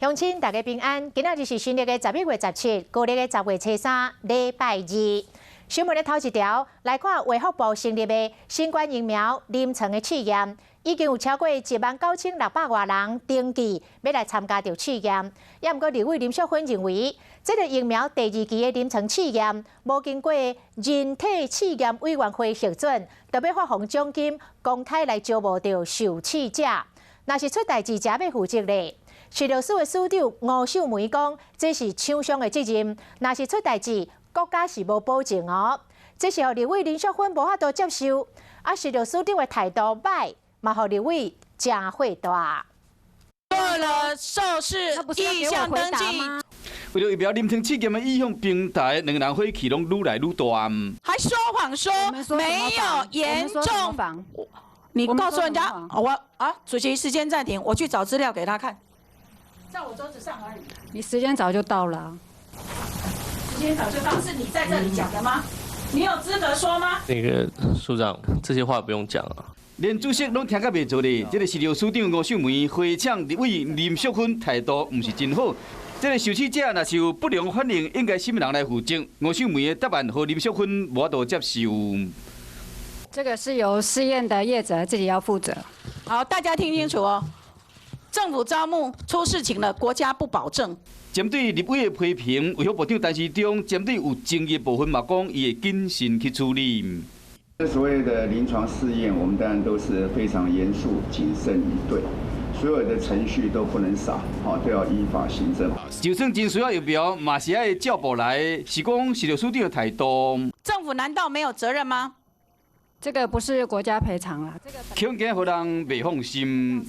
鄉親大家平安，今仔日是新曆的11月17，舊曆的10月初3，禮拜二。新聞的頭一條來看，衛福部成立的新冠疫苗臨床的試驗，已經有超過19,600外人登記欲來參加著試驗。也毋過立委林淑芬認為，這個疫苗第二期的臨床試驗無經過人體試驗委員會核准，就欲發放獎金公開來招募著受試者。若是出代誌，誰欲負責咧？食藥署的署長吳秀梅講，這是廠商的責任。若是出代誌，國家是無保證哦。這是予立委林淑芬無法度接受，啊，食藥署長的態度䆀，嘛予立委誠火大。做了受試意向登記。為著疫苗臨床試驗的意向平台，兩個人火氣攏愈來愈大。還說謊說沒有嚴重。你告訴人家，我啊，主席時間暫停，我去找資料給他看。在我桌子上而已。你時間早就到了。時間早就到，是你在這裡講的嗎？你有資格說嗎？那個署長，這些話不用講啊。連主席攏聽甲袂做咧，這個食藥署長吳秀梅回嗆立委林淑芬態度毋是真好。這個受試者若是有不良反應，應該啥物人來負責？吳秀梅的答案予林淑芬無法度接受。這個是由試驗的業者自己要負責。好，大家聽清楚哦。政府招募出事情了，國家不保證。針對立委的批評，衛福部長陳時中針對有爭議部分嘛講，伊會謹慎去處理。這所謂的臨床試驗，我們當然都是非常嚴肅、謹慎以對，所有的程序都不能少，都要依法行政。就算真需要疫苗，嘛是愛照步來，是講食藥署長的態度。政府難道沒有責任嗎？這個不是國家賠償啦。恐驚予人袂放心。